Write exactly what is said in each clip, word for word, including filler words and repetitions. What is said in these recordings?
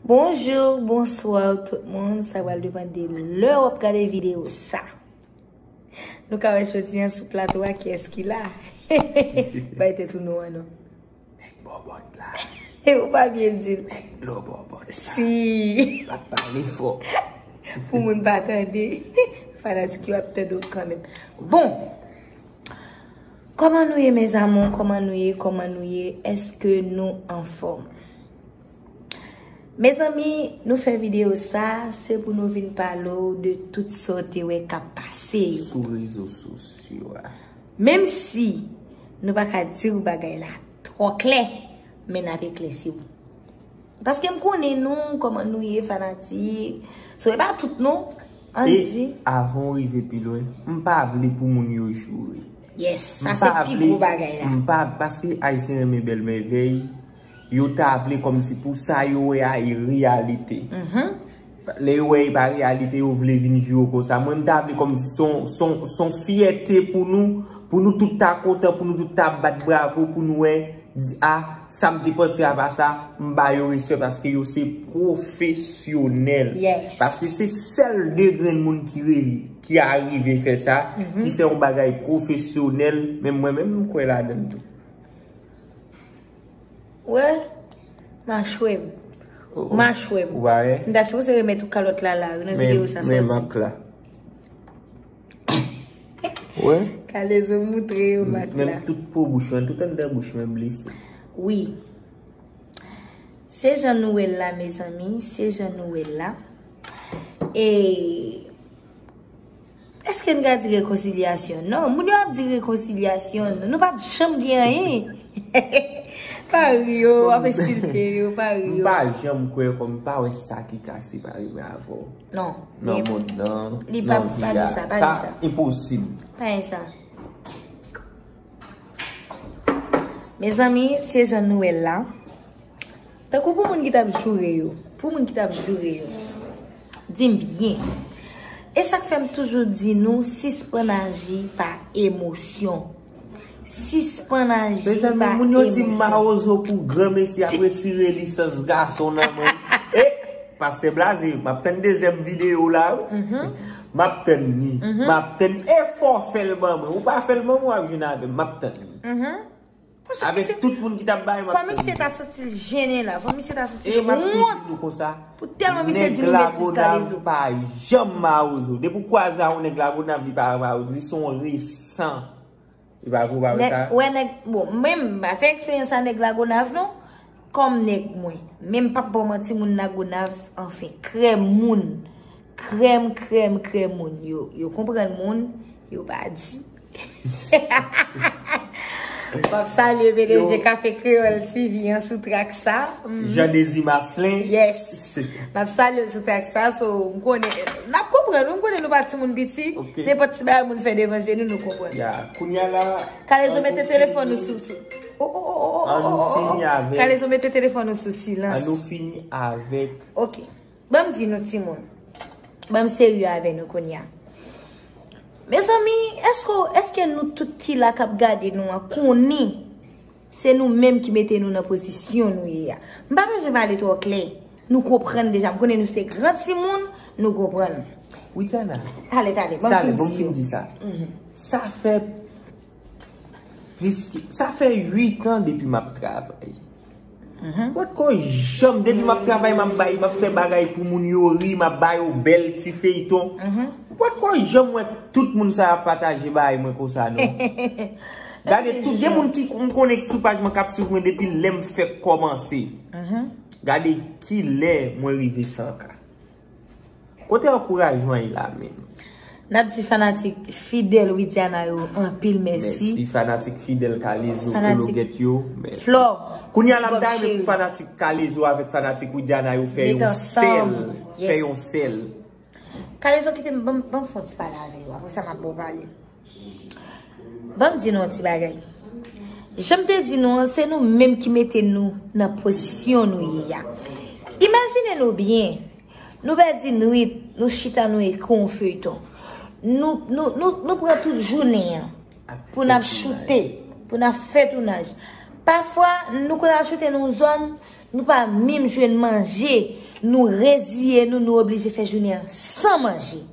Bonjou, bonswa tout moun. Sa pral depann de lè w ap gade videyo sa. Nou ka wè jodi an sou plato a kiyès ki la. Bay tèt ou non an non. Nèg bòbòt la. Ou pa byen di l. Nèg dlo bòbòt la. Si. Pa pale fò. Pou moun pa tande. Fanatik yo ap tande w kanmenm. Bon. Kòman nou ye, mes amours? Kòman nou ye? Kòman nou ye? Èske nou anfòm? Mezanmi, nou fè videyo sa, se pou nou vin pale w de tout sa w te wè k ap pase yo. Sou rezo sosyo a. Menm si nou pa ka di w bagay la twò klè, men n ap eklèsi w. Paske m konnen nou, kòman nou ye, fanatik. So, e pa tout non. Ann di. E avan w rive pi lwen, m pa vle pou moun yo joure. Yes, sa se pi gwo bagay la. M pa, paske Ayisyen renmen bèl mèvèy, yo ta vle kòmsi pou sa yo wè a e reyalite. Lè yo wè e pa reyalite, yo vle vin joure w konsa. Mwen, m ta vle kòmsi se yon, se yon, se yon fyète pou nou, pou nou tout ta kontan, pou nou tout ta bat bravo, pou nou wè, di, a, sa m te panse a pa sa, m ba yo respè paske yo se pwofesyonèl. Yes. Paske se sèl de grenn moun ki re-, ki arive fè sa, ki fè yon bagay pwofesyonèl, men mwen menm, m kwè ladan l tou. Wè, machwè m. Oh, oh. Machwè m. Ou pa wè? M ta sipoze remèt ou kalòt la la, nan videyo sa sòti. Men, men mak la. Wè? Kalezo moutre yo mak la. Menm tout po bouch mwen, tout anndan bouch mwen blese. Wi. Se jan nou wè l la, mezanmi, se jan nou wè l la. E Èske n ka di rekonsilyasyon? Non, moun yo ap di rekonsilyasyon. Nou pa t janm gen anyen. Pa ri yo, w ap ensilte yo, pa ri yo. M pa janm kwè kòm m pa wè sa ki ka separe mwen avè w. Non, nan mond nan, nan vi a. Sa enposib. Pa gen sa. Mezanmi, se jan nou wè l la. Tankou pou moun ki t ap joure yo, pou moun ki t ap joure yo, di m byen. E sa k fè m toujou di nou, sispann aji pa emosyon. Sispann aji pa emosyon. Mezanmi, moun yo di m mawozo pou granmesi ap retire lisans gason nan men m. E, Pastè Blaze, m ap tann dezyèm videyo w la, wi. M ap tann li. M ap tann li. E fò w fè l ban mwen. Ou pa fè l ban mwen, w ap jwenn avè m. M ap tann li. Avèk tout moun ki t ap bay, m ap tann li. Fò misye ta santi l jennen la. Fò misye ta santi l wont. E m ap tou di nou konsa, pou tèlman misye di nou metriz Kalezo. Nèg Lagonav pa janm mawozo. Depi w kwaze a yon nèg Lagonav, li pa mawozo. Li se yon resan. Li pa vre, ou pa wè sa? Wè nèg, bon, mwen, m pa fè eksperyans a nèg Lagonav, non. Kòm nèg mwen. Men m p ap ba w manti, moun Lagonav, anfen, krèm moun. Krèm, krèm, krèm moun. Yo, yo konprann moun, yo pa di. M ap salye P D G Kafe Kreyòl T V an sou trak sa. Jean Désir Marcelin. Yes. M ap salye l sou trak sa, so, m konnen, n ap konprann, m konnen nou pa timoun piti, nenpòt ti bagay moun fè devan je nou, nou konprann. Ya, kounye a la, Kalezo mete telefòn ou sou, sou, oh, oh, oh, oh, oh, oh, oh, oh. Kalezo mete telefòn ou sou silans. An nou fini avèk. Ok. Ban m di nou timoun. Ban m serye avè nou kounye a. Mezanmi, èske, èske nou tout ki la k ap gade nou an konnen se nou menm ki mete nou nan pozisyon nou ye a? M pa bezwen pale twò klè. Nou konprann deja. M konnen nou se gran timoun, nou konprann. Widiana. Talè, talè, ban m fin di yo. Talè, ban m fin di sa. Sa fè plis ke, sa fè uit an depi m ap travay. Ou potko janm, depi m ap travay, m ap bay, m ap fè bagay pou moun yo ri, m ap ba yo bèl ti feyton. Ou potko janm wè tout moun sa yo ap pataje bagay mwen konsa, non. Gade tout, gen moun ki m konnen ki sou paj mwen k ap swiv mwen depi lè m fèk kòmanse. Gade kilè mwen rive san K. Kote ankourajman ye la menm? N ap di fanatik fidèl Widiana yo anpil mèsi. Mèsi fanatik fidèl Kalezo, Kologèt yo. Mèsi. Flò, kounye a la, m ta renmen pou fanatik Kalezo avèk fanatik Widiana yo fè yon sèl. Fè yon sèl. Kalezo, kite m, ban m, ban m fè yon ti pale avè yo. Apre sa, m ap ba w pale. Ban m di nou yon ti bagay. Jan m te di nou an, se nou menm ki mete nou nan pozisyon nou ye a. Imajine nou byen, nou pèdi nwit, nou chita, nou ekri yon feyton. Nou, nou, nou, nou pran tout jounen an pou n ap choute, pou n ap fè tounaj. Pafwa, nou konn al choute nan yon zòn, nou pa menm jwenn manje. Nou reziye nou, nou oblije fè jounen an san manje.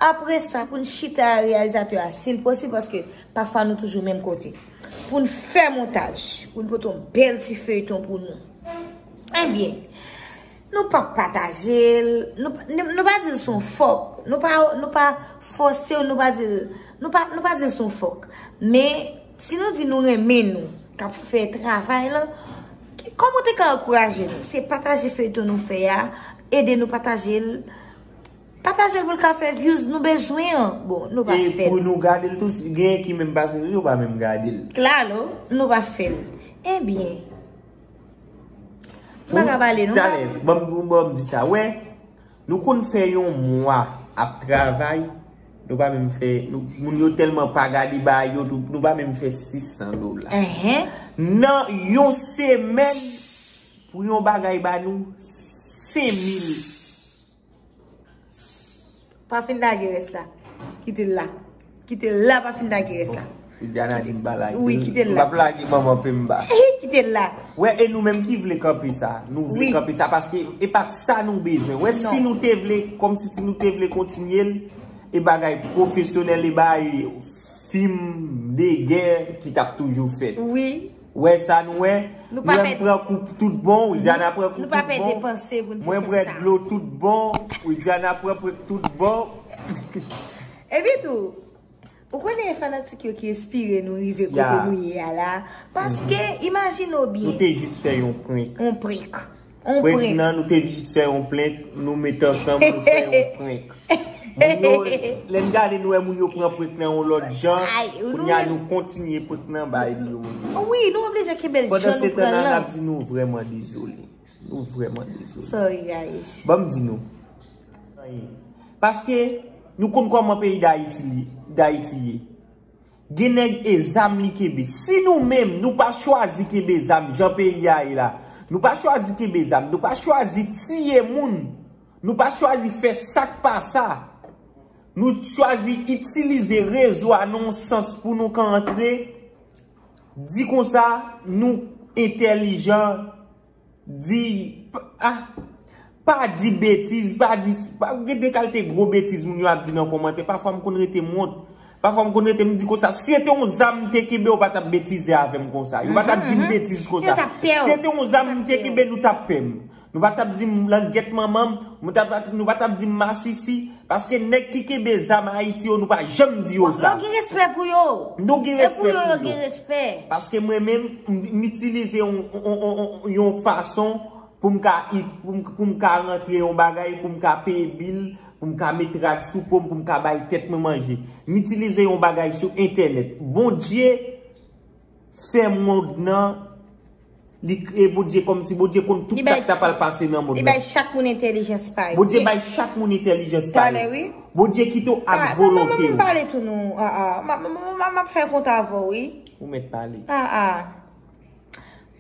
Apre sa, pou n chita a reyalizatè a, si l posib, paske pafwa nou toujou menm kote. Pou n fè montaj, pou n pote yon bèl ti feyton pou nou. Ebyen, nou pa pataje l, nou, nou, nou pa di l se yon fòk, nou pa, nou pa fòse w, nou pa di l, nou pa, nou pa di l se yon fòk. Men, si nou di nou renmen nou, k ap fè travay lan, ki, kòman w te ka ankouraje nou? Se pataje feyton nou fè a, ede nou pataje l. Pataje l pou l ka fè views nou bezwen an. Bon, nou pa fè l. E pou nou gade l tou, si genyen ki menm pase sou yo, pa menm gade l. Klalo, nou pa fè l. Ebyen, m pa ka pale, non. Talè, ban m, ban m di sa. Wè, nou konn fè yon mwa ap travay, nou pa menm fè, nou, moun yo tèlman pa gade bagay yo, tou, nou pa menm fè sis san dola. Nan yon semèn, pou yon bagay ba nou senk mil. Pa fin lage rès la. Kite l la. Kite l la, pa fin lage rès la. Bon, Widiana di m pa lage. Wi, kite l la. M p ap lage manman Pemba. Kite l la. Wè, e nou menm ki vle kanpe sa. Nou vle kanpe sa paske e pa t sa nou bezwen. Wè, si nou te vle, kòmsi si nou te vle kontinye l, e bagay pwofesyonèl, e bagay fim de gè ki t ap toujou fèt. Wi. Wè sa nou wè? Nou pa pèdi. Pran kou tout bon, Widiana pran kou tout bon. Nou pa pèdi panse pou n te fè sa. Mwen bwè dlo tout bon, Widiana pran prek tout bon. Epi tou, ou konnen e fanatik yo ki enspire nou rive kote nou ye a la. Paske, imajine w byen. Nou te jis fè yon prank. Yon prank. Yon prank. Prank nan, nou te jis fè yon prank, nou met ansanm, nou fè yon prank. Moun yo, lè n gade, nou wè moun yo pran prank nan yon lòt jan. Kounye a, nou kontinye prank nan, bay yo moun yo. Wi, nou oblije kenbe l jan nou pran l lan. Pandan se tan nan, n ap di nou vrèman dezole. Nou vrèman dezole. Sorry, guys. Ban m di nou. Paske, nou konn kòman peyi Dayiti li, Dayiti ye. Gen nèg e zam li kenbe. Si nou menm, nou pa chwazi kenbe zam jan peyi a ye la, nou pa chwazi kenbe zam, nou pa chwazi tiye moun, nou pa chwazi fè sa k pa sa, nou chwazi itilize rezo a nan yon sans pou nou ka antre, di konsa, nou entèlijan, Di, p-, ah, pa di betiz, pa di, pa, gen de kalite gwo betiz moun yo ap di nan kòmantè. Pafwa m konn rete m wont. Pafwa m konn rete m di konsa, si se te yon zam m te kenbe, yo pa t ap betize avè m konsa. Yo pa t ap di m betiz konsa. Si se te yon zam m te kenbe, nou t ap pè m. Nou pa t ap di m langyèt manman m, nou pa t ap, nou pa t ap di m masisi. Paske nèg ki kenbe zam Ayiti yo, nou pa janm di yo sa. Nou gen respè pou yo. Nou gen respè pou yo. Paske mwen menm, m, m itilize yon, yon, yon, yon, yon fason pou m ka, pou m, pou m ka rantre yon bagay, pou m ka peye bil, pou m ka met rad sou po m, pou m ka bay tèt mwen manje. M itilize yon bagay sou entènèt. Bondye fè mond nan, li kreye Bondye kòmsi Bondye konn tout sa k ta pral pase nan mond nan. Li bay chak moun entèlijans pa yo. Bondye bay chak moun entèlijans pa yo. Bondye kite w ak volonte w. M ap pale tou non. M ap fè kont avè w, wi. Ou mèt pale.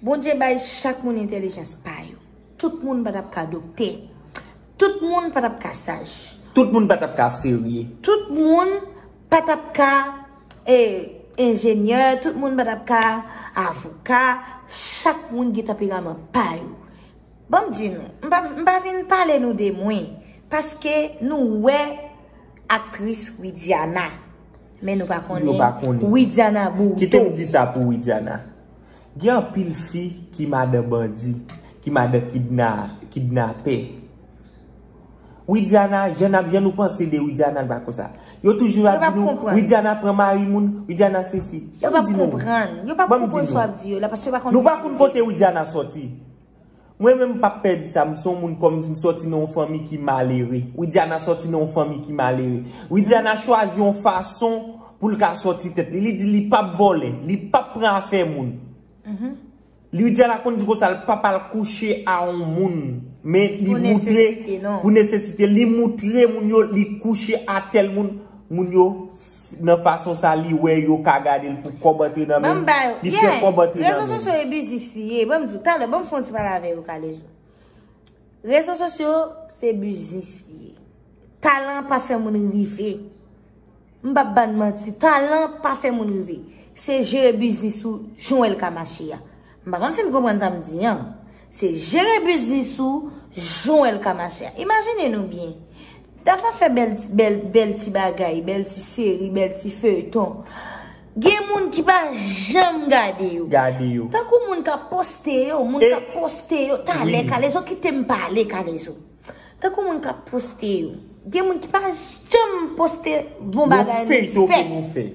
Bondye bay chak moun entèlijans pa yo. Tout moun pa t ap ka doktè. Tout moun pa t ap ka saj. Tout moun pa t ap ka serye. Tout moun pa t ap ka, e, enjenyè, tout moun pa t ap ka avoka. Chak moun gen tanperaman pa yo. Ban m di nou, m pa, m pa vin pale nou de mwen, paske nou wè aktris Widiana, men nou pa konnen Widiana Bourdeau. Kite m di sa pou Widiana. Gen anpil fi ki madan bandi, ki madan kidna-, kidnapè. Widiana, jan n ap, jan nou panse de Widiana, l pa konsa. Yo toujou ap di nou, Widiana pran mari moun, Widiana sesi. Yo p ap konprann. Yo p ap konprann sa w ap di yo la, paske yo pa konn. Nou pa konn kote Widiana sòti. Mwen menm, m p ap pè di sa, m se yon moun kòm si m sòti nan yon fanmi ki malere. Widiana sòti nan yon fanmi ki malere. Widiana chwazi yon fason pou l ka sòti tèt li. Li di li p ap vòlè, li p ap pran afè moun. Li di a la konn di konsa, l p ap al kouche a yon moun, men li moutre pou nesesite, li moutre moun yo, li kouche a tèl moun, moun yo nan fason sa li wè yo ka gade l pou kòb antre nan men l, li fè kòb antre nan men l. Rezo sosyo e biznis li ye, ban m di w, talè, ban m fè yon ti pale avè yo, Kalezo. Rezo sosyo, se biznis li ye. Talan pa fè moun rive. M p ap ba n manti, talan pa fè moun rive. Se jere biznis ou jan w wè l ka mache a. M pa konn si n konprann sa m di an. Se jere biznis ou Jan w wè l ka mache a. Imajine nou byen. Dava fè bèl, bèl, bèl ti bagay, bèl ti seri, bèl ti feyton. Gen moun ki pa janm gade yo. Gade yo. Tankou moun k ap poste yo, moun k ap poste yo. Talè, Kalezo, kite m pale, Kalezo. Tankou moun k ap poste yo. Gen moun ki pa janm poste bon bagay nou fè.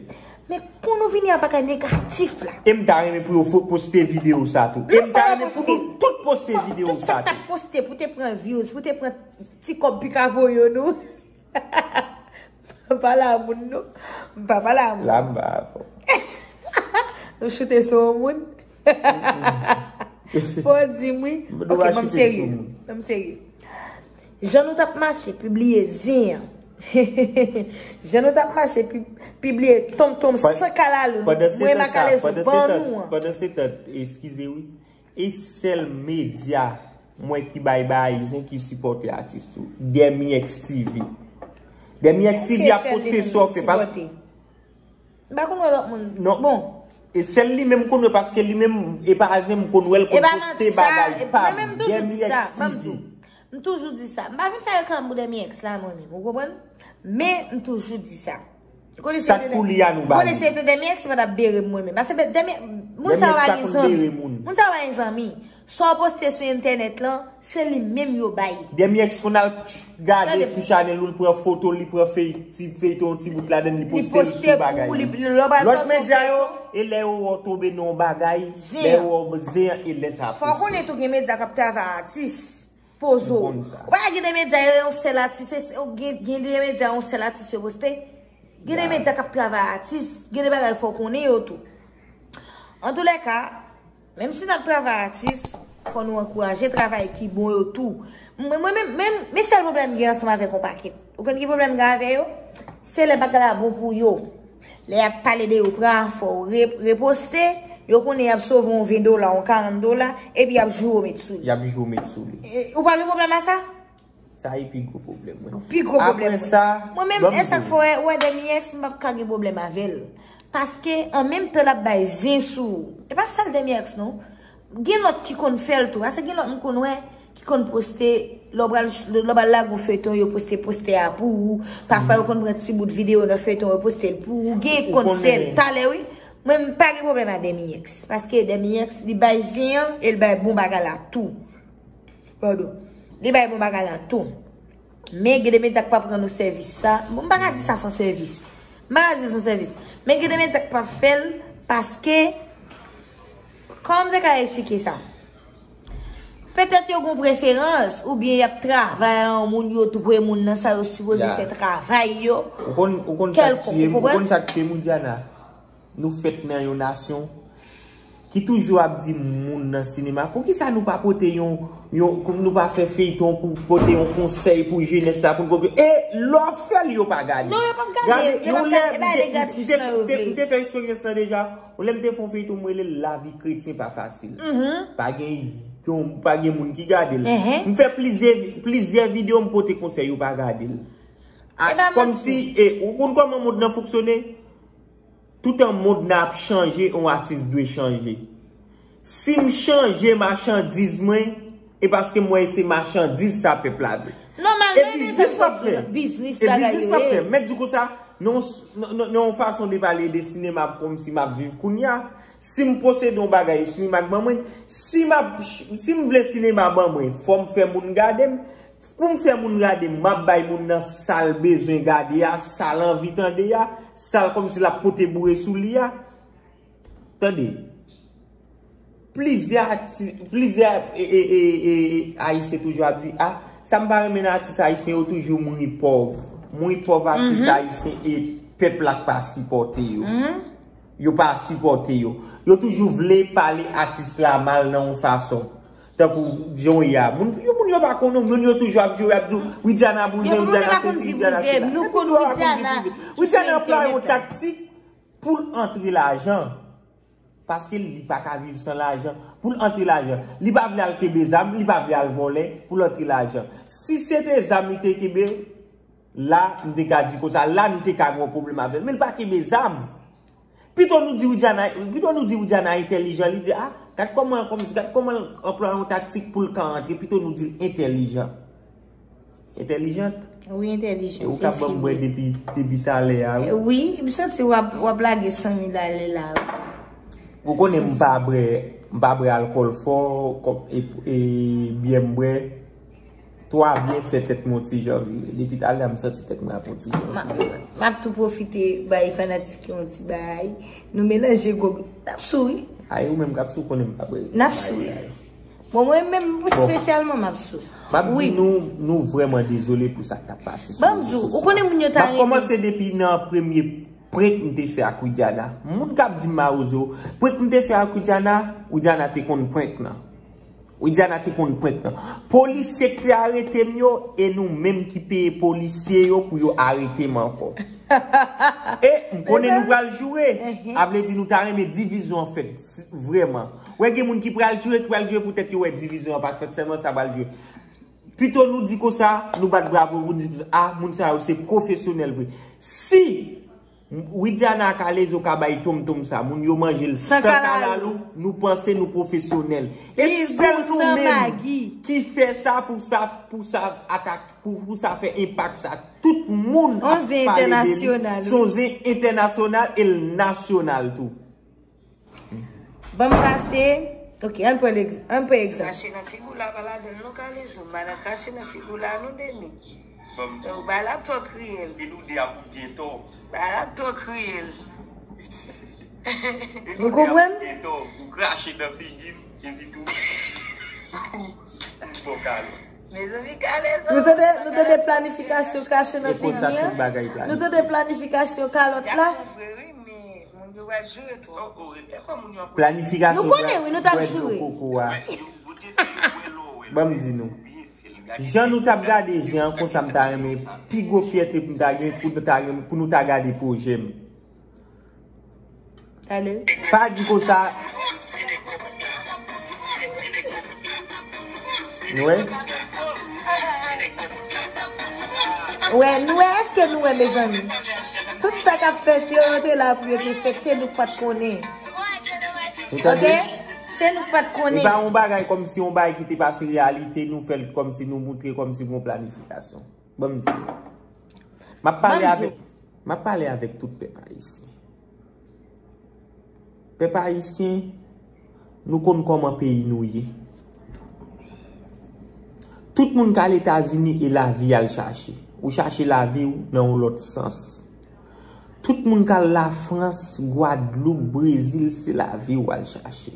Men pou nou vini a bagay negatif la. E m ta renmen pou yo fo- poste videyo sa tou. E m ta renmen pou nou tout poste videyo sa tou. Tout sa k t ap poste pou te pran views, pou te pran ti kòb pika pou yo nou. Pale a moun nou. M pa pale a moun. La m ba avè w. Nou choute sou yon moun. Fò di m wi. Ok, ban m serye. Ban m serye. Jan nou t ap mache pibliye zen an. Jan nou t ap mache pi- pibliye tonm tonm san kalalou. Mwen Makalezo ban nou an. Pandan se tan, eskize wi. E sèl medya mwen ki bay bay zen ki sipòte atis tou. Dèmi X T V. Dèmi X T V ap poste sa w fè paske M pa konn wè lòt moun. Non. Bon. E sèl li menm konn wè paske li menm e pa zen m konn wè l konn poste bagay pa m. Dèmi X T V. M toujou di sa. M pa vin fè reklam pou Dèmi X la mwen menm. Ou konprann? Men m toujou di sa. Sa k pou li a nou ba li. Konnen se te Dèmi X pa t ap bere m mwen menm. Paske Dèmi moun sa yo pa gen zanmi. Moun sa yo pa gen zanmi. Sa w poste sou entènèt lan, se li menm yo bay. Dèmi X konn al gade sou chanèl ou, li pran foto, li pran fey- ti feyton, ti bout ladan, li poste l sou bagay li. Lòt medya yo, e lè yo wè w tonbe nan yon bagay, lè yo wè w zen an, e lè sa ap poste. Fò w konnen tou gen medya k ap travay atis. Poze w. Ou pa gen de medya yo yon sèl atis, gen de medya yon sèl atis yo poste. Gen de medya k ap travay atis, gen de bagay fò w konnen yo tou. Antoulèka, menm si n ap travay atis, fò nou ankouraje travay ki bon yo tou. Mwen, mwen menm, menm, men sèl pwoblèm m gen ansanm avèk yon pakèt. Ou konn ki pwoblèm m gen avè yo? Se lè bagay la bon pou yo. Lè y ap pale de yo, pran afè w, re- reposte, yo konnen y ap sove yon ven dola, yon karant dola, epi y ap joure w met sou li. Y ap joure w met sou li. E, ou pa gen pwoblèm a sa? Sa e pi gwo pwoblèm mwen. Pi gwo pwoblèm mwen. Apre sa, mwen menm, e sa k fè w wè Dèmi X, m p ap ka gen pwoblèm avè l. Paske, an menm tan l ap bay zen sou ou. E pa sèl Dèmi X non. Gen lòt ki konn fè l tou. Paske gen lòt m konn wè ki konn poste, lè w pral, lè w pral lage yon feyton, yo poste postè a pou ou. Pafwa, yo konn pran ti bout videyo nan feyton, yo poste l pou ou. Gen ki konn fè l talè, wi. Mwen, m pa gen pwoblèm a Dèmi X. Paske Dèmi X, li bay zen an, e l bay bon bagay la tou. Padon. Li bay bon bagay la tou. Men gen de medya k pa pran nou sèvis sa. Bon, m pa ka di sa se yon sèvis. M pa ka di se yon sèvis. Men gen de medya k pa fè l paske, kòman m te ka eksplike sa? Petèt yo gen preferans, oubyen y ap travay an moun yo tou pre moun nan sa yo sipoze fè travay yo. Ou konn, ou konn sa k tiye m, ou konn sa k tiye m, Widiana? Nou fèt nan yon nasyon ki toujou ap di moun nan sinema, poukisa nou pa pote yon, yon, nou pa fè feyton pou pote yon konsèy pou jenès la, pou n konprann? E lè w fè l, yo pa gade. Non, yo p ap gade. Yo p ap gade. E pa negatif nan yo vle. M te fè eksperyans lan deja. Yon lè m te fè yon feyton, m rele l Lavi kretyen pa fasil. Pa gen yon, pa gen moun ki gade l. M fè plizyè, plizyè videyo, m pote konsèy, yo pa gade l. Kòmsi, e, ou konn kòman mond nan fonksyone? Toutan mond nan ap chanje, yon atis dwe chanje. Si m chanje machandiz mwen, e paske m wè se machandiz sa pèp la vle. E biznis m ap fè. E biznis m ap fè. Mèt di konsa, nan yon fason de pale de sinema kòmsi m ap viv kounye a, si m posede yon bagay, sinema k ban mwen, si m ap, si m vle sinema ban mwen, fò m fè moun gade m, Pou m fè moun gade m, m ap bay moun nan sa l bezwen gade a, sa l anvi tande a, sa l kòmsi l ap pote boure sou li a. Tande. Plizyè ati-, plizyè, e, e, e, e, e, Ayisyen toujou ap di, a, sa m pa renmen nan atis ayisyen yo toujou mouri pòv. Mouri pòv atis ayisyen e pèp la k pa sipòte yo. Yo pa sipòte yo. Yo toujou vle pale atis la mal nan yon fason. Tankou jan w ye a. Moun, yon moun yo pa konnen w, moun yo toujou ap di w, ap di w, Widiana bouzen, Widiana sesi, Widiana sela. Nou konn Widiana. Widiana anplwaye yon taktik pou l antre lajan. Paske li pa ka viv san lajan. Pou l antre lajan. Li pa vle al kenbe zam, li pa vle al vòlè pou l antre lajan. Si se te zam li te kenbe, la, m te ka di konsa, la, m te ka gen yon pwoblèm avè l. Men l pa kenbe zam. Pito nou di Widiana, pito nou di Widiana entèlijan, li di, a, Gad kòman, kòman, gad kòman l anplwaye yon taktik pou l ka antre, pito nou di l entèlijan. Entèlijant? Wi, entèlijan. E ou k ap ban m bwè depi, depi talè a, wi. Wi, m santi w ap, w ap lage san mil ale la, wi. Ou konnen m pa bwè, m pa bwè alkòl fò, kòm, e, e, byè m bwè. Twa byen fè tèt mwen yon ti jan vire. Depi talè a, m santi tèt mwen ap yon ti jan vire. M ap tou pwofite bay fanatik yo yon ti bay. Nou melanje gwo. N ap sou, wi. Ay, ou menm k ap sou, konnen m pa bwè. N ap sou, wi. Bon, mwen menm, espesyalman, m ap sou. M ap di nou, nou vrèman dezole pou sa k t ap pase sou rezo sosyo. Ban m di w, ou konnen moun yo ta renmen. M ap kòmanse depi nan premye prank m te fè ak Widiana. Moun k ap di m mawozo, prank m te fè ak Widiana, Widiana te konn prank nan. Widiana te konn prank nan. Polisye k te arete m yo, e nou menm ki peye polisye yo pou yo arete m ankò. E m konnen nou pral joure. A vle di nou ta renmen divizyon an fèt, vrèman. Wè gen moun ki pral joure, ki pral joure poutèt yo wè divizyon an pa t fèt, sèlman sa pral joure. Pito nou di konsa, nou bat bravo, nou di konsa, a, moun sa yo se pwofesyonèl vre. Si Widiana ak Alezo ka bay tonmtonm sa, moun yo manje l san kalalou, nou panse nou pwofesyonèl. E sèl nou menm ki fè sa pou sa, pou sa atak, pou, pou sa fè enpak sa. Tout moun ap pale de li. Se yon zen entènasyonal e l nasyonal tou. Ban m pase. Ok, ann pran egz-, ann pran egzanp. Kache nan figi w la, pa ladan l non, Kalezo. Madan kache nan figi w la, non, Demi. Donk, bagay la twò kriyèl. Epi nou de ap ou gen tò. Bagay la twò kriyèl. Ou konprann? Gen tò, ou krache nan figi m, epi tou. Bon, Kalezo. Mezanmi, Kalezo. Nou tande, nou tande planifikasyon krache nan figi an? Nou tande planifikasyon kalòt la? Planifikasyon. Nou konnen, wi, nou t ap joure. Bwè dlo koko a. Ban m di nou. Jan nou t ap gade zen an, konsa m ta renmen pi gwo fyète pou m ta gen, pou nou ta gen, pou nou ta gade pwojè m. Pa di konsa. Nou wè? Wè, nou wè, èske nou wè, mezanmi? Tout sa k ap fèt yo, yo te la pou yo te fèt, se nou k pa t konnen. Ou tande? Se nou k pa t konnen. E pa yon bagay kòmsi yon bagay ki te pase reyalite, nou fè l kòmsi nou moutre kòmsi gon planifikasyon. Ban m di nou. M ap pale avèk, m ap pale avèk tout pèp ayisyen. Pèp ayisyen, nou konn kòman peyi nou ye. Tout moun k al Etazini e lavi y al chache. Ou chache lavi w nan yon lòt sans. Tout moun k al Lafrans, Gwadloup, Brezil, se lavi w al chache.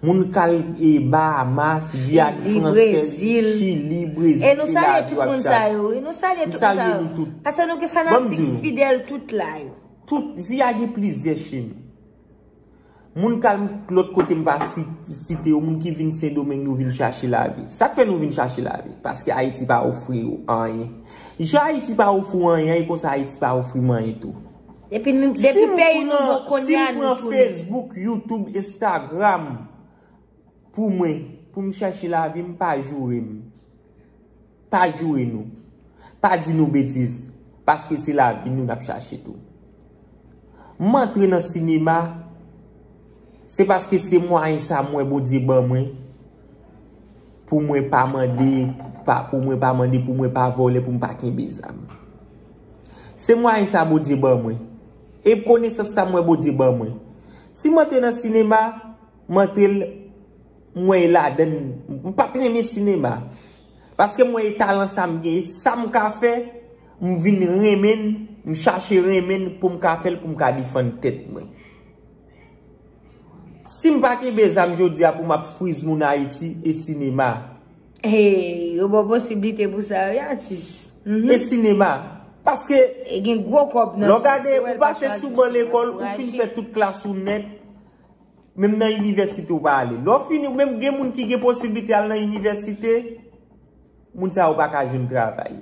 Moun k al, e, Bahamas, Giyàn Fransèz, Chili, Brezil, e nou salye tout moun sa yo, wi. Nou salye tout moun sa yo. Paske nou gen fanatik fidèl tout la yo. Tout, vi a gen plizyè chemen. Moun k al lòt kote m pa si-, site yo, moun ki vin Sendomeng, nou vin chache lavi. Sa k fè nou vin chache lavi? Paske Ayiti pa ofri yo anyen. Jan Ayiti pa ofri w anyen, e konsa Ayiti pa ofri m anyen tou. Depi nou, depi peyi nou bon kounye a nou tounen. Si m pran Facebook, YouTube, Instagram pou mwen, pou m chache lavi m, pa joure m. Pa joure nou. Pa di nou betiz. Paske se lavi nou n ap chache tou. M antre nan sinema, se paske se mwayen sa m wè Bondye ban mwen. Pou mwen pa mande, pa, pou mwen pa mande, pou mwen pa vòlè, pou m pa kenbe zam. Se mwayen sa Bondye ban mwen. E konesans sa m wè Bondye ban mwen. Si m antre nan sinema, m antre l, m wè e ladann, m pa t renmen sinema. Paske m wè e talan sa m gen, e sa m ka fè, m vin renmen l, m chache renmen l pou m ka fè l, pou m ka defann tèt mwen. Si m pa kenbe zam jodi a pou m ap friz moun Ayiti, e sinema. Hey, yo ba w posiblite pou sa, wi, atis. E sinema. Paske, e gen gwo kòb nan sa, lè w gade, ou pase sou ban lekòl, ou fin fè tout klas ou nèt, menm nan inivèsite ou pa ale. Lè w fini, menm gen moun ki gen posiblite al nan inivèsite, moun sa yo pa ka jwenn travay.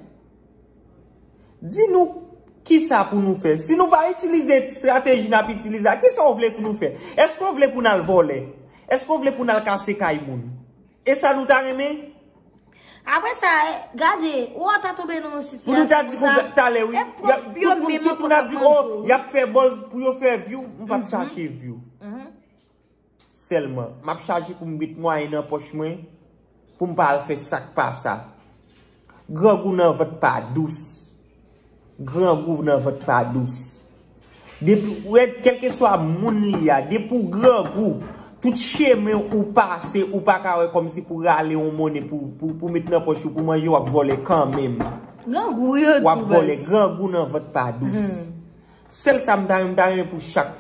Di nou, kisa pou nou fè? Si nou pa itilize estrateji n ap itilize a, kisa w vle pou nou fè? Èske w vle pou n al vòlè? Èske w vle pou n al kase kay moun? E sa nou ta renmen? Apre sa, gade, ou ta tonbe nan yon sitiyasyon konsa. Pou nou ta di konsa, talè, wi. E pwòp yo menm ankò k ap mande w. Y ap fè buzz pou yo fè view, m p ap chache view. sèlman. M ap chache pou m met mwayen nan pòch mwen, pou m pa al fè sa k pa sa. Grangou nan vant pa dous. Grangou nan vant pa dous. Depi, wè, kèlkeswa moun li a, depi w grangou, tout chemen ou pase, ou pa ka wè kòmsi pou rale yon monnen pou, pou, pou met nan pòch ou pou manje, w ap vòlè kanmenm. Grangou yo di. W ap vòlè, grangou nan vant pa dous. Sèl sa m ta renmen, m ta renmen pou chak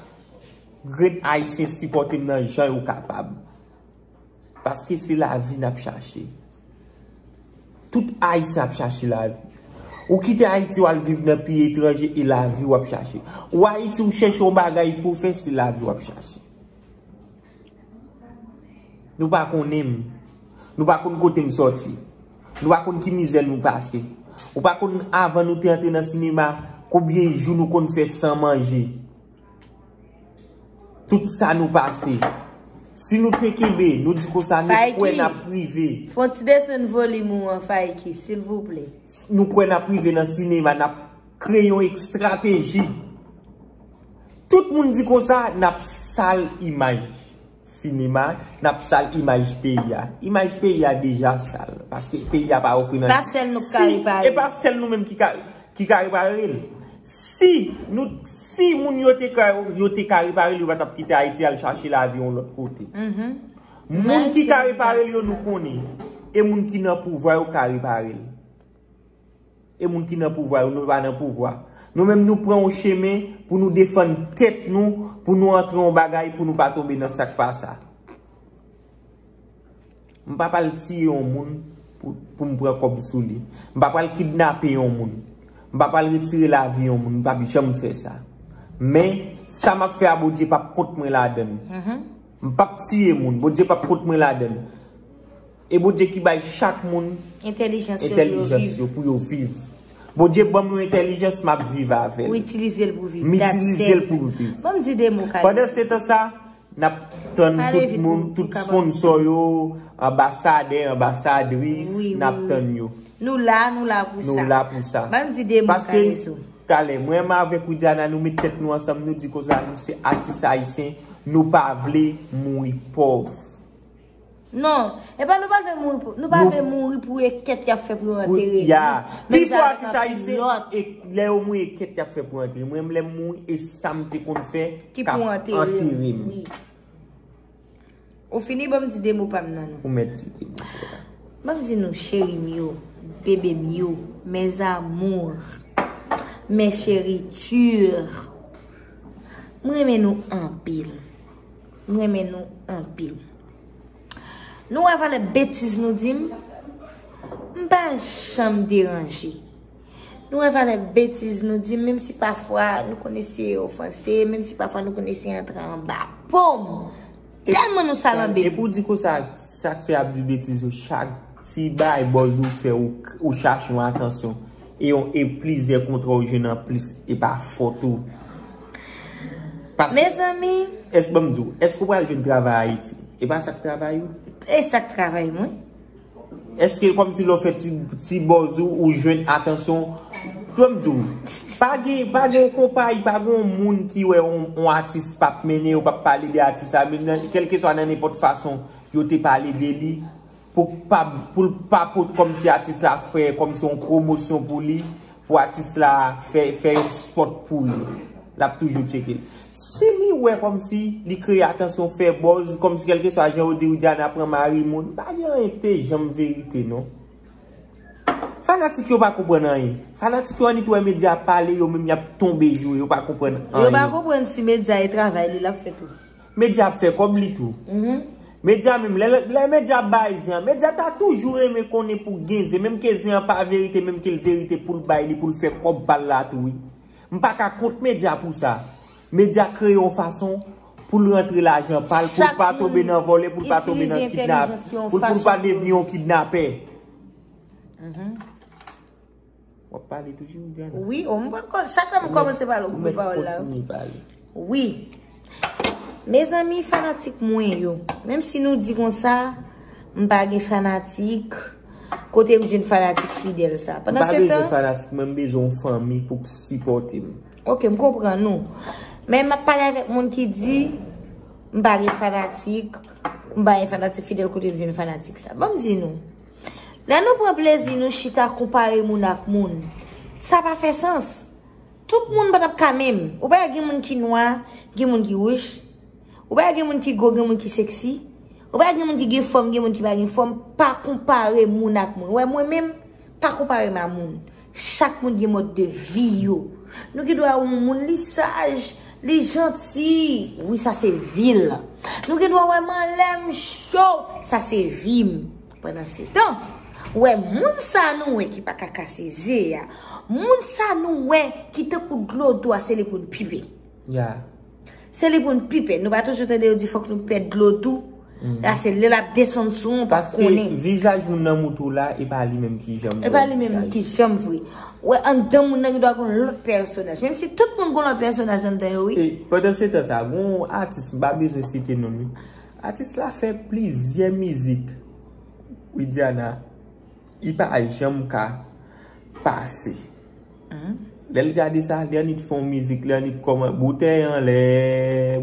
grenn Ayisyen sipòte m nan jan yo kapab. Paske se lavi n ap chache. Tout Ayisyen ap chache lavi. Ou kite Ayiti, w al viv nan peyi etranje, e lavi w ap chache. Ou Ayiti, ou chèche yon bagay pou w fè, se lavi w ap chache. Nou pa konnen m. Nou pa konn kote m sòti. Nou pa konn ki mizè nou pase. Ou pa konn, avan nou te antre nan sinema, konbyen jou nou konn fè san manje. Tout sa nou pase. Si nou te kenbe, nou di konsa, nou kwè n ap rive. Fè yon ti desann volim ou an, Fayki, silvouplè. Nou kwè n ap rive nan sinema, n ap kreye yon estrateji. Tout moun di konsa, n ap sal imaj sinema, n ap sal imaj peyi a. Imaj peyi a deja sal, paske peyi a pa ofri nan. Pa sèl nou k ka repare. E pa sèl nou menm ki ka, ki ka repare l. Si nou, si moun yo te ka, yo te ka repare l, yo pa t ap kite Ayiti al chache lavi yon lòt kote. Moun ki ka repare l yo, nou konnen. E moun ki nan pouvwa yo ka repare l. E moun ki nan pouvwa yo, nou pa nan pouvwa. Nou menm, nou pran yon chemen pou nou defann tèt nou, pou nou antre yon bagay, pou nou pa tonbe nan sa k pa sa. M pa pral tiye yon moun pou, pou m pran kòb sou li. M pa pral kidnape yon moun. M pa pral retire lavi yon moun. M p ap janm fè sa. Men, sa m ap fè a, Bondye p ap kont mwen ladan l. M p ap tiye moun. Bondye p ap kont mwen ladan l. E Bondye ki bay chak moun entèlijans yo pou yo viv. Bondye ban m yon entèlijans, m ap viv avè l. Ou itilize l pou viv. M itilize l pou m viv. Ban m di de mo, Khaled. Pandan se tan sa, n ap tann tout moun, tout sponsò yo, anbasadè, anbasadris, n ap tann yo. Nou la, nou la pou sa. Nou la pou sa. Ban m di de mo, Kalezo. Paske, talè, mwen menm avèk Widiana, nou met tèt nou ansanm, nou di konsa, nou se atis ayisyen, nou pa vle mouri pòv. Non, e pa nou pa vle mouri pou, nou pa vle mouri pou e kèt y ap fè pou yo antere nou. Menm jan avèk anpil lòt. Pi fò atis ayisyen, e lè yo mouri e kèt y ap fè pou antere. Mwen menm lè m mouri, e sa m te konn fè k ap antere m. Ou fini, ban m di de mo pa m nan non. Ou mèt di de mo pa w. Ban m di nou, cheri m yo, bebe m yo, mes amours, mes chéritures. M renmen nou anpil. M renmen nou anpil. Nou wè valè betiz nou di m? M pa janm deranje. Nou wè valè betiz nou di m, menm si pafwa nou konn eseye ofanse, menm si pafwa nou konn eseye antre anba po m. Tèlman nou salanbe. Epi w di konsa, sa k fè y ap di betiz yo chak ti bay bòz ou fè, ou, ou chache yon atansyon. E yon, e plizyè kontra ou jwenn anplis, e pa fòt ou. Paske, mezanmi, èske, ban m di w, èske w pral jwenn travay Ayiti? E pa sa k travay ou? E sa k travay mwen. Èske kòmsi lè w fè ti, ti bòz ou, ou jwenn atansyon? Ban m di w, pa gen, pa gen yon konpayi, pa gen yon moun ki wè yon, yon atis p ap mennen yo, p ap pale de atis la, menm nan, kèlkeswa nan nenpòt fason yo te pale de li, pou pa, pou l pa pot kòmsi atis la fè kòmsi yon pwomosyon pou li, pou atis la fè, fè yon spòt pou li. L ap toujou tcheke l. Si li wè kòmsi li kreye atansyon, fè bòz, kòmsi kèlkeswa jan yo di Widiana pran mari moun, pa gen anyen k te janm verite non. Fanatik yo pa konprann anyen. Fanatik yo annik wè medya ap pale, yo menm y ap tonbe jou, yo pa konprann anyen. Yo pa konprann si medya e travay li l ap fè tou. Medya ap fè kòb li tou. Medya menm, lè, lè medya ap bay zen an, medya ta toujou renmen konnen pou gen zen, menm ke zen an pa verite, menm ke l verite pou l bay li, pou l fè kòb pa l la tou, wi. M pa ka kont medya pou sa. Medya kreye yon fason pou l rantre lajan pa l, pou l pa tonbe nan vòlè, pou l pa tonbe nan kidnap, pou l, pou l pa devni yon kidnapè. W ap pale toujou, Diana? Wi, o, m pa konn, chak lè m kòmanse pale, ou koupe pawòl la. Ou mèt kontinye pale. Wi. Mezanmi, fanatik mwen yo, menm si nou di konsa, m pa gen fanatik, kote m jwenn fanatik fidèl sa? M pa bezwen fanatik, mwen m bezwen yon fanmi pou k sipòte m. Ok, m konprann ou. Men m ap pale avèk moun ki di, M pa gen fanatik, m pa gen fanatik fidèl, kote m jwenn fanatik sa? Ban m di nou. Lè nou pran plezi, nou chita konpare moun ak moun. Sa pa fè sans. Tout moun pa t ap ka menm. Ou pa gen moun ki nwa, gen moun ki wouj. Ou pa gen moun ki gwo, gen moun ki seksi. Ou pa gen moun ki gen fòm, gen moun ki pa gen fòm. Pa konpare moun ak moun. Ou wè mwen menm, pa konpare m a moun. Chak moun gen mòd de vi yo. Nou gen dwa wè yon moun li saj, li janti. Wi, sa se vi l. Nou gen dwa wè m anlè m cho. Sa se vi m. Pandan se tan, ou wè moun sa nou wè ki pa ka kase ze a. Moun sa nou wè ki tankou dlo dou a, se li pou n pipe. Ya. Se li pou n pipe. Nou pa toujou tande yo di fòk nou pèd dlo dou. La se lè l ap desann sou ou, ou pa Paske konnen. Vizaj moun nan moutou la, e pa li menm ki janm E pa li menm ki janm vre. Ou wè anndan moun nan gen dwa gon lòt pèsonaj. Menm si tout moun gon lòt pèsonaj anndan yo, wi. E pandan se tan sa, gon atis, m pa bezwen site non li. Atis la fè plizyè mizik. Widiana, li pa janm ka pase. Lè l gade sa, li annik fè yon mizik, li annik kòman, boutèy anlè,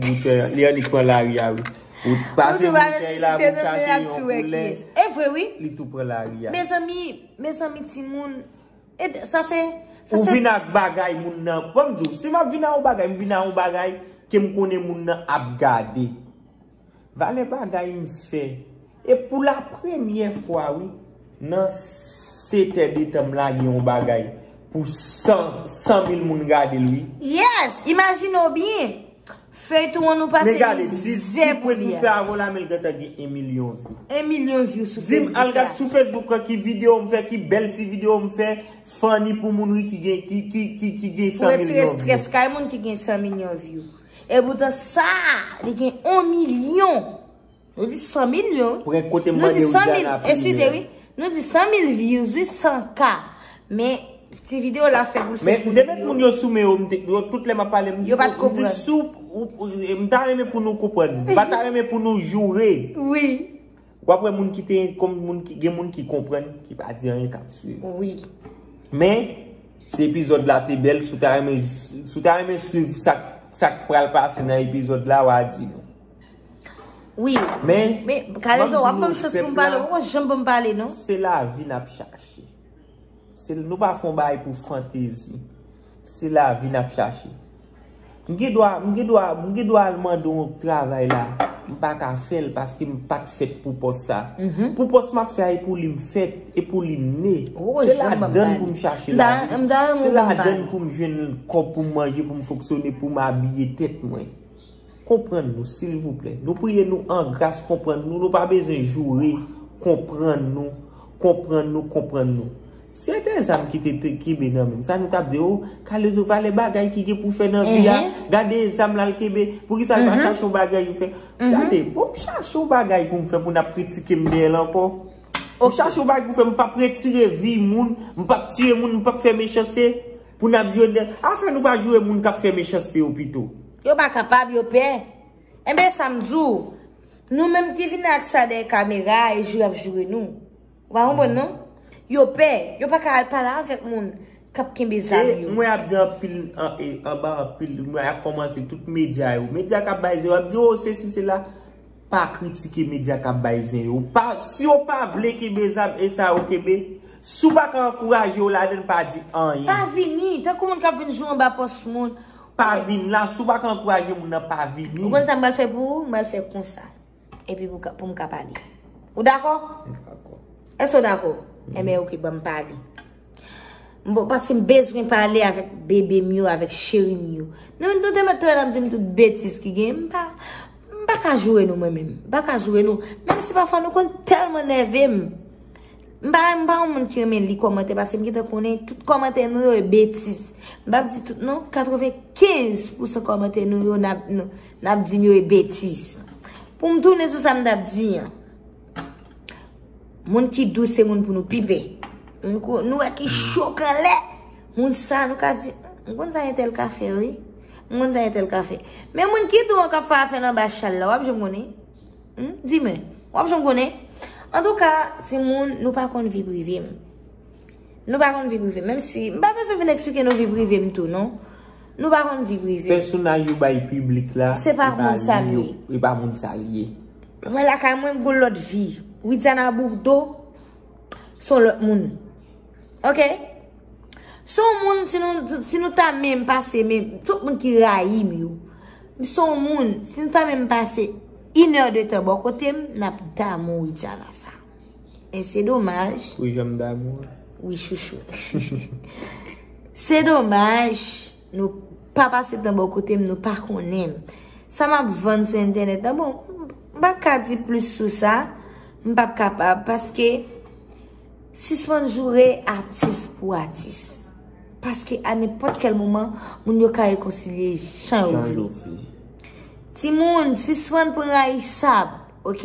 boutèy, li annik pran lari a, wi. Ou pase boutèy la pou chache yon koulè, E vre, wi. Li tou pran lari a. Mezanmi, mezanmi, timoun. E sa se. Sa Ou se. Vin ak bagay moun nan. Ban m di w, si m ap vin ak yon bagay, m vin ak yon bagay ke m konnen moun nan ap gade. Valè bagay m fè. E pou la premyè fwa, wi, nan sete de tan m lage yon bagay pou san, san mil moun gade l, wi. Yes! Imajine w byen. Feyton an nou pase Men gade, m di, mizè ti pou pwent li m a. Fè a vo la, men l gentan gen en milyon vi. En milyon view sou Di m, al Facebook gad la. Sou Facebook lan ki videyo m fè, ki bèl ti videyo m fè, funny pou moun, wi, ki gen, ki, ki, ki, ki gen Pou san retire milyon vi. Strès kay moun ki gen san milyon view. E poutan sa, li gen yon milyon. Nou di san milyon, wi. Pou gen kote m Nou mande di san mil, Widiana priye. Eskize, wi. Nou di san mil views, wi, san K. Men, ti videyo la fè pou l fè Men pou demen moun yo sou men yo, m te, yo tout lè m ap pale, m di, Yo pa t m di konprann. Sou, ou- ou- m ta renmen pou nou konprann. M pa ta renmen pou nou joure. Wi. W ap wè moun ki te, kòm moun ki, gen moun ki konprann, ki pa di anyen, k ap swiv. Wi. Men, si epizòd la te bèl, si w ta renmen, si w ta renmen swiv sa, sa k pral pase nan epizòd la, w a di nou. Wi. Men, Men, Kalezo, ban m w ap di ban m nou, chans pèp pou m pale, la, ou pa janm ban m pale, non? Se lavi n ap chache. Se, nou pa fè yon bagay pou fantezi. Se lavi n ap chache. M gen dwa, m gen dwa, m gen dwa al mande yon travay la. M pa ka fè l paske m pa t fèt pou pòs sa. Pou pòs m ap fè a, e pou li m fèt, e pou li m ne. Oh, Se janm ban m ladann pale. Pou m chache M ta- lavi. m ta renmen Se ban m ladann pale. Pou m jwenn kòb pou m manje, pou m fonksyone, pou m abiye tèt mwen. Konprann nou, silvouplè. Nou priye nou an gras, konprann nou. Nou pa bezwen joure. Konprann nou. Konprann nou, konprann nou. Si se te zam ki te, te kenbe nan men m, sa nou t ap di, o, Kalezo, valè bagay ki gen pou fè nan vi a. Gade zam la l kenbe. Poukisa l pa chache yon bagay pou fè? Gade, bon, m chache yon bagay pou m fè pou n ap kritike m dèyè l ankò. M chache yon bagay pou fè, m p ap retire vi moun, m p ap tiye moun, m p ap fè mechanste pou n ap joure. Afè nou pa joure moun k ap fè mechanste yo pito. Yo pa kapab, yo pè. Enben, sa m di w, nou menm ki vin ak sa dèyè kamera a, e joure y ap joure nou. Ou pa konprann, non? Yo pè, yo pa ka al pale avèk moun k ap kenbe zam E yo. Mwen ap di anpil, an, e, anba anpil, mwen ap kòmanse tout medya yo. Medya k ap bay zen yo, ap di, o, sesi, sela. Pa kritike medya k ap bay zen yo. Pa, si yo pa vle kenbe zam, e sa yo kenbe. Si w pa ka ankouraje yo ladann, pa di anyen. Pa vini, tankou moun k ap vin joure anba pòs moun. Pa vin la, si w pa ka ankouraje moun nan, pa vini. Ou konn sa m pral fè pou ou? M pral fè konsa. Epi pou, ka- pou m ka pale. Ou dakò? M dakò. Èske w dakò? Enben, oke, ban m pale. M bon, paske m bezwen pale avèk bebe m yo, avèk cheri m yo. Nou, nou te mèt tou ap di m tout betiz ki gen. M pa, m pa ka joure nou, mwen menm. M pa ka joure nou. Menm si pafwa nou konn tèlman nève m. M pa, m pa yon moun ki renmen li kòmantè, paske m gentan konnen tout kòmantè nou yo e betiz. M p ap di tout non, katrevenkenz pousan kòmantè nou yo n ap, nou, n ap di m yo e betiz. Pou m tounen sou sa m t ap di an. Moun ki dous se moun pou nou pipe. Moun ko- nou wè ki cho k anlè. Moun sa nou ka di, m konn sa entèl ka fè, wi. M konn sa entèl ka fè. Men moun ki dou an k ap fè afè l anba chal la, w ap janm konnen. Hmm? Di mwen, w ap janm konnen. Antouka, timoun, nou pa konn vi prive m. Nou pa konn vi prive m. Menm si, m pa bezwen vin eksplike nou vi prive m tou, non. Nou pa konn vi prive. Pèsonaj ou bay piblik la, se pa moun sa li ye. E pa moun sa li ye. Mwen lakay mwen, m gon lòt vi. Widiana Bourdeau, se yon lòt moun. Ok? Se yon moun, si nou, si nou ta menm pase, menm, tout moun ki rayi m yo, se yon moun, si nou ta menm pase inè de tan bò kote m, n ap damou Widiana sa. Men se domaj. Wi, jan m damou. Wi, chouchou. Se domaj, nou pa pase tan bò kote m, nou pa konnen m. Sa m ap vann sou entènèt la, bon, m p ap ka di plis sou sa. M p ap kapab, paske sispann joure atis pou atis. Paske a nenpòt kèl moman, moun yo ka rekonsilye jan yo vle. Timoun, sispann pran rayisab, ok?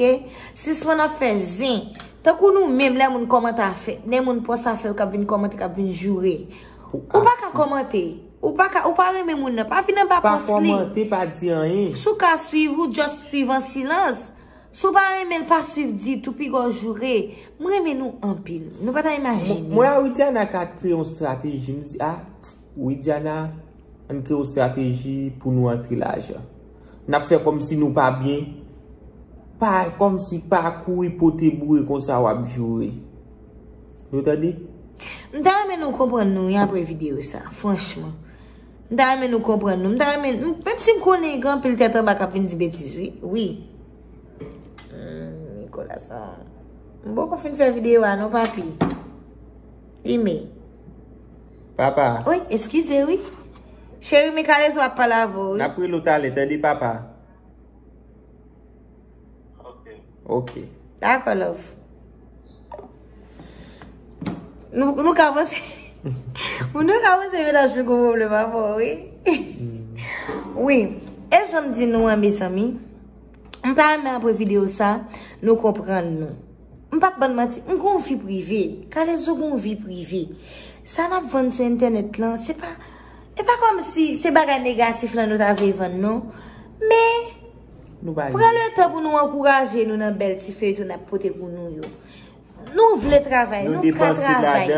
Sispann ap fè zen. Tankou nou menm, lè moun kòmante afè, lè moun pòs afè yo k ap vin kòmante, k ap vin joure. Ou pa ka kòmante. Ou pa ka, ou pa renmen moun nan, pa vin anba pòs li. Pa kòmante, pa di anyen. Si w ka swiv, ou just swiv an silans. Si w pa renmen l, pa swiv ditou, piga w joure. M renmen nou anpil. Nou pa ta imajine. Mwen a Widiana ka kreye yon estrateji. M di, a, Widiana, ann kreye yon estrateji pou nou antre lajan. N ap fè kòmsi nou pa byen. Pa, kòmsi pa kouri pote boure konsa w ap joure. Nou tande? M ta renmen nou konprann nou wi apre videyo sa, franchman. M ta renmen nou konprann nou. M ta renmen, m, menm si m konnen gen anpil tèt anba k ap vin di betiz, wi. Wi. Hmm, Nicolas, ah. M poko fin fè videyo a non, papi. Ime. Papa. Wi, eskize, wi. Cheri, men Kalezo ap pale avè w, wi. N ap rele w talè, tande, papa. Ok. Dakò, love. Nou, nou ka panse, nou ka panse mennaj mwen gon pwoblèm avè w, wi. Wi. E jan m di nou an, mezanmi, m ta renmen apre videyo sa, nou konprann nou. M p ap bann manti, m gon vi prive. Kalezo gon vi prive. Sa n ap vann sou entènèt lan, se pa, e pa kòmsi se bagay negatif lan nou ta vle vann, non. Men, pran le tan pou nou ankouraje nou nan bèl ti feyton n ap pote pou nou yo. Nou vle travay, nou ka travay.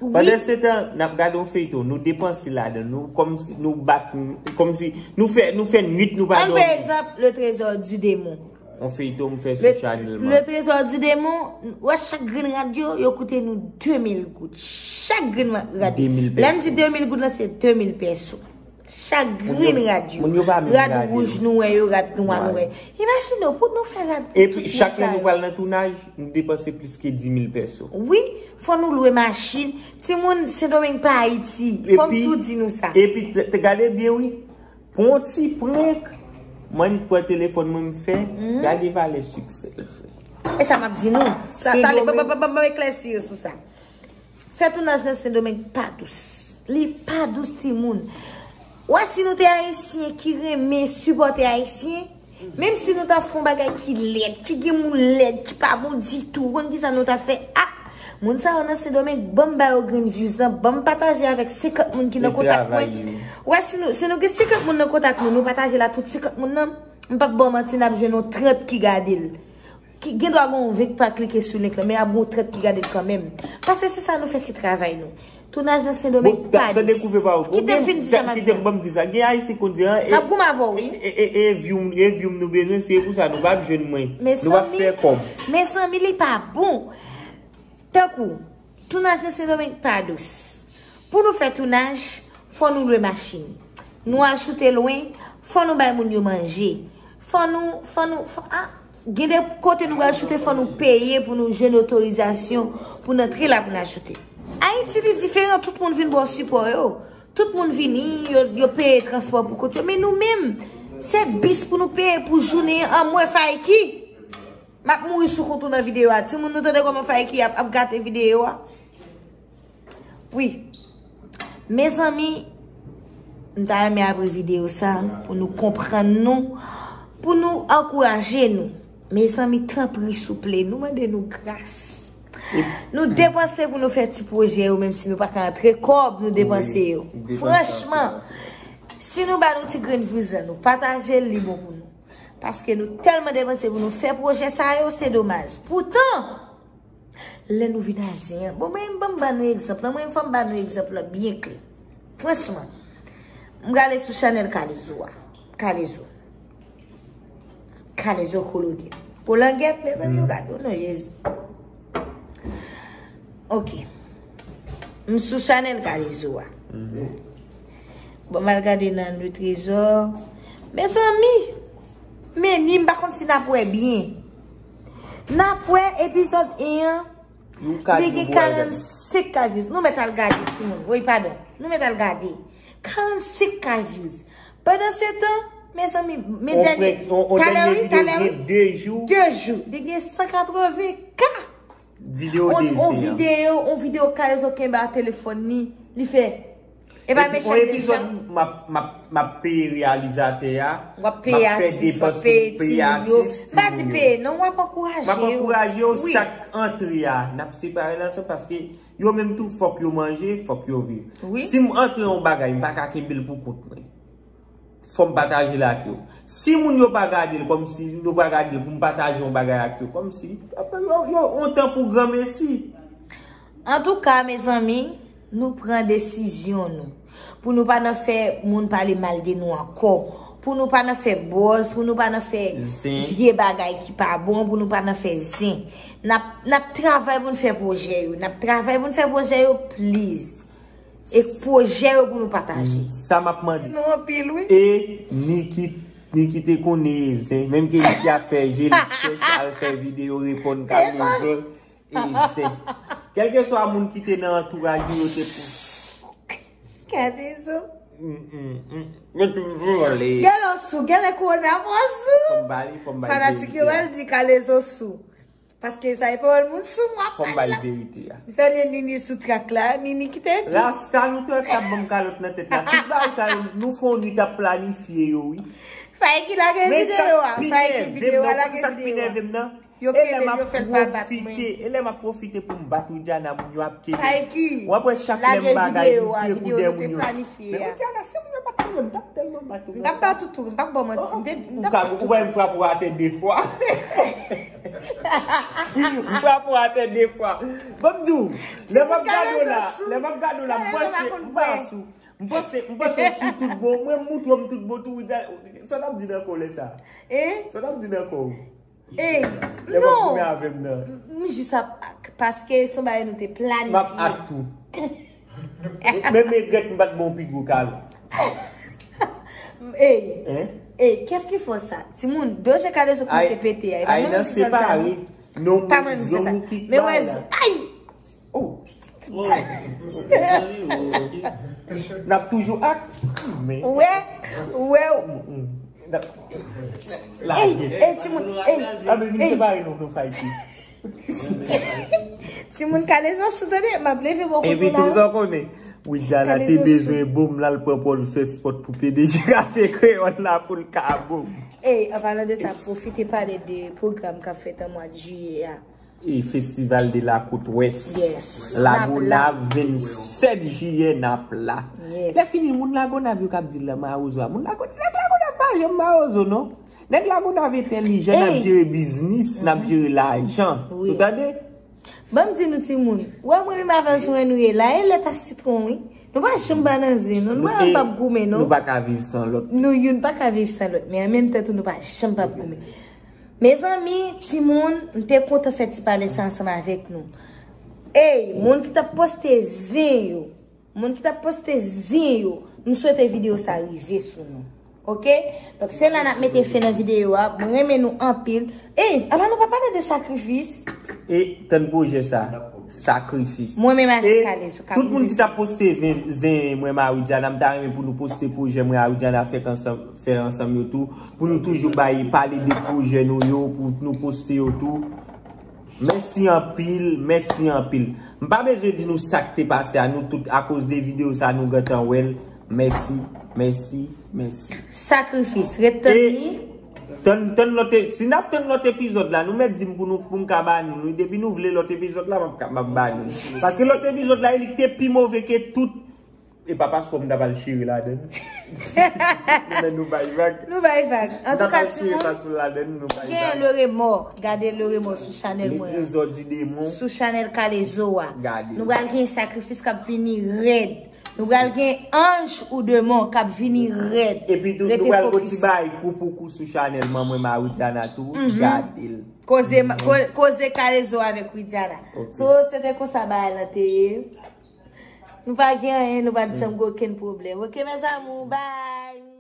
Pandan se tan, n ap gade yon feyton, nou depanse ladan, nou kòmsi, nou bat, kòmsi, nou fè, nou fè nwit, nou pa dòmi. Ann pran egzanp, Le Trésor du Démon. Yon feyton m fè sou Chanel, man. Le Trésor du Démon, wè chak grenn rad yo, yo koute nou de mil goud. Chak grenn rad yo. Lè m di de mil goud lan, se de mil pèso. Chak grenn rad yo. Rad wouj nou wè yo, rad nwa nou wè. Imajine w, pou nou fè rad pou tout moun sa yo. Epi, chak lè nou pral nan tounaj, nou depanse plis ke di mil pèso. Wi, fò nou lwe machin. Timoun, Sendomeng pa Ayiti. Fò m tou di nou sa. Epi, te, te gade byen, wi. Pou yon ti prank, m annik pran telefòn mwen m fè, gade valè siksè l fè. E sa m ap di nou. Sa, talè, ban, ban, ban, ban, ban m eklèsi yo sou sa. Fè tounaj nan Sendomeng pa dous. Li pa dous, timoun. Ou wè, si nou te Ayisyen ki renmen sipòte Ayisyen, menm si nou ta fè yon bagay ki lèd, ki gen moun lèd, ki pa bon ditou, ou konn kisa nou ta fè? A! Moun sa yo nan Sendomeng, ban m ba yo grenn views lan, ban m pataje avèk senkant moun ki nan kontak mwen. Ou wè, si nou, si nou gen senkant moun nan kontak nou, nou pataje l a tout senkant moun nan, m p ap ba w manti, n ap jwenn yon trant ki gade l. Ki gen dwa gen yon ven k pa klike sou link lan, men ap gen yon trant ki gade l kanmenm. Paske se sa nou fè, se travay nou. Tounaj nan Sendomeng pa dous. Kite m fin di sa m ap di a. Kite m, ban m di sa. Gen Ayisyen konn di, a, e, n ap goumen avè w, wi. E, e, e, e view, e view nou bezwen, se pou sa nou p ap jwenn mwen. Nou p ap fè kòb. Mezanmi, li pa bon. Tankou, tounaj nan Sendomeng pa dous. Pou nou fè tounaj, fò nou lwe machin. Nou al choute lwen, fò nou bay moun yo manje. Fò nou, fò nou, fò, a, gen de kote nou pral choute, fò nou peye pou nou jwenn otorizasyon pou n antre la pou n al choute. Ayiti, li diferan, tout moun vin ba w sipò yo. Tout moun vini, yo, yo peye transpò pou kont yo. Men nou menm, se bis pou nou peye pou jounen an, anmwey Faiki. M ap mouri sou kont ou nan videyo a. Timoun, nou tande kòman Faiki ap, ap gate videyo a? Wi. Mezanmi, m ta renmen apre videyo sa, pou nou konprann nou, pou nou ankouraje nou. Mezanmi, tanpri, souple, nou mande nou gras. Nou depanse pou nou fè ti pwojè yo, menm si nou pa ka antre kòb, nou depanse yo. Franchman, si nou ba nou ti grenn views la, nou pataje l, li bon pou nou. Paske nou tèlman depanse pou nou fè pwojè sa yo, se domaj. Poutan, lè nou vin a zen an, bon, mwen, ban m ba nou egzanp lan, mwen, fò m ba nou egzanp lan byen klè. Franchman, M gade sou chanèl Kalezo a. Kalezo. Kalezo Kolonèl. Kolangèt, mezanmi, yo gade, non, Jezi. Ok. M sou chanèl Kalezo a. Bon, m al gade nan Le Trésor. Mezanmi, men ni m pa konn si n ap wè byen. N ap wè epizòd en an. Li gen karannsenk K views. Nou mèt al gade, timoun. Wi, padon. Nou mèt al gade. Karannsenk K views. Pandan se tan, mezanmi, men dènye, talè, wi, talè, wi. De jou. De jou. Li gen san katreven K. Videyo de zen an. On videyo, on videyo Kalezo kenbe a telefòn li, li fè. E pa mechan deja. Epi on epizòd, m ap, m ap, m ap peye reyalizatè a, m ap fè depans pou m peye atis timoun yo. M pa di peye, non, w ap ankouraje yo. M ap ankouraje yo, sak antre a, n ap separe l ansanm paske yo menm tou, fòk yo manje, fòk yo viv. Si m antre yon bagay, m pa ka kenbe l pou kont mwen. Fò m pataje l ak yo. Si moun yo pa gade l kòmsi, yo pa gade l pou m pataje yon bagay ak yo, kòmsi, yo, yo, on tan pou granmesi. Antouka, mezanmi, nou pran desizyon nou. Pou nou pa nan fè moun pale mal de nou ankò. Pou nou pa nan fè buzz, pou nou pa nan fè vye bagay ki pa bon, pou nou pa nan fè zen. N ap, n ap travay pou n fè pwojè yo. N ap travay pou n fè pwojè yo, please. E pwojè yo pou nou pataje. Sa m ap mande. Nou anpil, wi. E Niki, Niki te konnen e zen. Menm ke Niki ap fè je li chèch, al fè videyo reponn Kalezo. E zen. Kèlkeswa moun ki te nan antouraj nou, yo te pou. Kalezo. Yo toujou ale. Gèlè sou, gèlè kowona mwen sou. Fò m ba li, fò m ba li. Fanatik yo al di Kalezo sou. Paske sa e pawòl moun sou mwen. Fò m bay verite a. M salye Nini sou trak la. Nini ki te epi. Rasta nou te wè k ap ban m kalòt nan tèt la. Tout bagay sa yo, nou fè yon nwit ap planifye yo, wi. Fay ki lage videyo a. Fay ki videyo a lage videyo a. Yo kenbe l, yo fè l pa bat mwen. E lè m ap pwofite pou m bat Widiana, moun yo ap kenbe. Fay ki. W ap wè chak lè m bagay, li tire kou dèyè moun yo. Men Widiana, si moun yo pa t kenbe m, m t ap tèlman bat ou. M t ap bat ou tou, m p ap ba w manti. M te, m t ap bat ou tou. Ou wè m frape w atè de fwa. M frape w atè de fwa. Ban m di w, lè m ap gade w la, lè m ap gade w la, m panse, m panse, m panse, m panse w sou tout bon. Mwen m moutre w m tout bon tou, Widiana. Sa w t ap di nan kò w lè sa? Sa w t ap di nan kò w? Ey, non. Lè w ap goumen avè m nan. M jis ap, paske se yon bagay nou te planifye. M ap ak tou. Men, men regrèt m pa t ba w pi gwo kalòt. Ey. Hein? Ey, qu'est-ce qui fait ça? Timoun, Doja Kalezo ki fè pete a. Ay, nan separe. Non, pa mwen ki fè sa. Men wè, ay! Oh. N ap toujou ak. Ou wè? Ou wè? Ey, ey, timoun, ey, ey. Timoun Kalezo sou tande, m ap leve bò kote w la. Epi tou sa w konnen, Widiana te bezwen bon, l al pran pòl fè spòt pou P D G Kafe Kreyòl la pou l ka bon. Ey, an palan de sa, pwofite pale de pwogram k ap fèt an mwa jiyè a. E Festival de la Côte Ouest. Yes. Lagonav, vennsèt jiyè, n ap la. Yes. Lè fini, moun Lagonav yo k ap di l nan mawozo a. Moun Lagonav, nèg Lagonav pa janm mawozo, non. Nèg Lagonav entèlijan, n ap jere biznis, n ap jere lajan. Ou tande? Ban m di nou timoun, ou wè mwen menm avè l sou en nou ye la, e lèt a sitwon, wi. Nou pa janm pa nan zen, non. Nou pa janm p ap goumen, non. Nou pa ka viv san lòt. Nou youn pa ka viv san lòt, men an menm tan tou, nou pa janm p ap goumen. Mezanmi, timoun, m te kontan fè ti pale sa ansanm avèk nou. Ey, moun ki t ap poste zen yo, moun ki t ap poste zen yo, m swete videyo sa rive sou nou. Ok? Donk, se la n ap mete fen nan videyo a. Mwen renmen nou anpil. Ey, apa nou pa pale de sakrifis? E tann pwojè sa. Sakrifis. Mwen menm avèk Kalezo k ap viv. Tout moun ki t ap poste zen, zen mwen, Marie Diana, m ta renmen pou nou poste pwojè mwen, Marie Diana, fèt ansanm, fè ansanm yo tou. Pou nou toujou bay, pale de pwojè nou yo, pou nou poste yo tou. Mèsi anpil, mèsi anpil. M pa bezwen di nou sa k te pase a nou tout, akoz de videyo sa nou gentan wè l. Mèsi, mèsi, mèsi. Sakrifis, ret tann li. Tann, tann lòt e-, si n ap tann lòt epizòd la, nou mèt di m pou nou, pou m ka ba nou li. Depi nou vle lòt epizòd la, m ap ka, m ap ba nou li. Paske lòt epizòd la, li te pi move ke tout. E pa paspò m ta pral chire ladann. Men nou bay vag. Nou bay vag. Antouka, timoun, gen Le Remords. Gade Le Remords sou chanèl mwen an. Sou chanèl Kalezo a. Nou pral gen sakrifis k ap vini rèd. Nou pral gen anj ou demon k ap vini rèd. Epi tou, nou pral gon ti bay kou pou kou sou chanèl manman Maridiana tou. Gade l. Koze, koze kalezo avèk Widiana. So, se te konsa bagay lan te ye. Nou pa gen anyen, nou pa janm gen okenn pwoblèm. Ok, mes amours, bye.